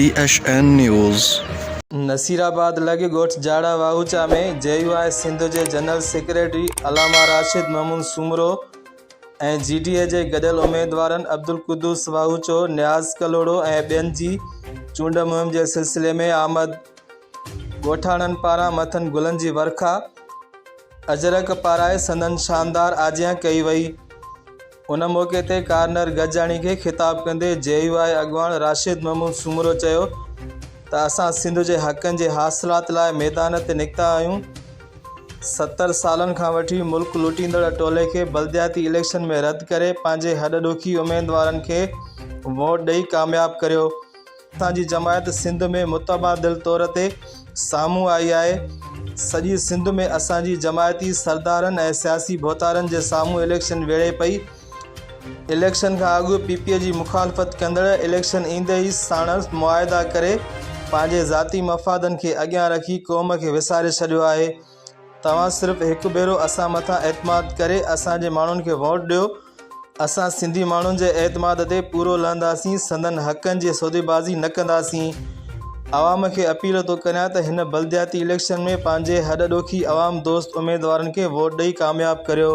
T H N news. Nasirabad لڳ ڳوٺ جاڙا واهوچا ۾ جي يو آء سنڌ جي جنرل سيڪريٽري علامه راشد محمود سومرو ۽ جي ڊي اي جي گڏيل اميدوارن عبدالقدوس واهوچو، نياز ڪلهوڙو ۽ ٻين جي چونڊ مهم جي سلسلي ۾ آمد، ڳوٺاڻن پاران مٿن گلن جي ورکا، اجرڪ پارائي سندن شاندار آجيان ڪئي وئي. ان موقعي تي ڪارنر گڏجاڻي کي خطاب ڪندي جي يو آء اڳواڻ راشد محمود سومرو چيو ته اسان سنڌ جي حقن جي حاصلات لاء ميدان تي نڪتا آهيون، 70 سالن کان وٺي ملڪ لٽيندڙ ٽولي کي بلدياتي اليڪشن ۾ رد ڪري پنهنجي هڏ ڏوکي اميدوارن کي ووٽ ڏئي ڪامياب ڪريو. اسان جي جماعت سنڌ ۾ متبادل طور تي سامهون آئي آهي، سڄي سنڌ ۾ اسان جي جماعتي سردارن ۽ سياسي ڀوتارن جي سامهون اليڪشن ويڙهي پئي، اليڪشن کان اڳ پي پي جي مخالفت ڪندڙ اليڪشن ايندي ئي ساڻس معاهدا ڪري پنهنجي ذاتي مفادن کي اڳيان رکي قوم کي وساري ڇڏيو آهي، توهان صرف هڪ ڀيرو اسان مٿان اعتماد ڪري اسان جي ماڻهن کي ووٽ ڏيو، اسان سنڌي ماڻهن جي اعتماد تي پورو لهنداسين، سندن حقن جي سوديبازي نه ڪنداسين. عوام کي اپيل ٿو ڪريان ته هن بلدياتي اليڪشن ۾ پنهنجي هڏ ڏوکي عوام دوست اميدوارن کي ووٽ ڏئي ڪامياب ڪريو.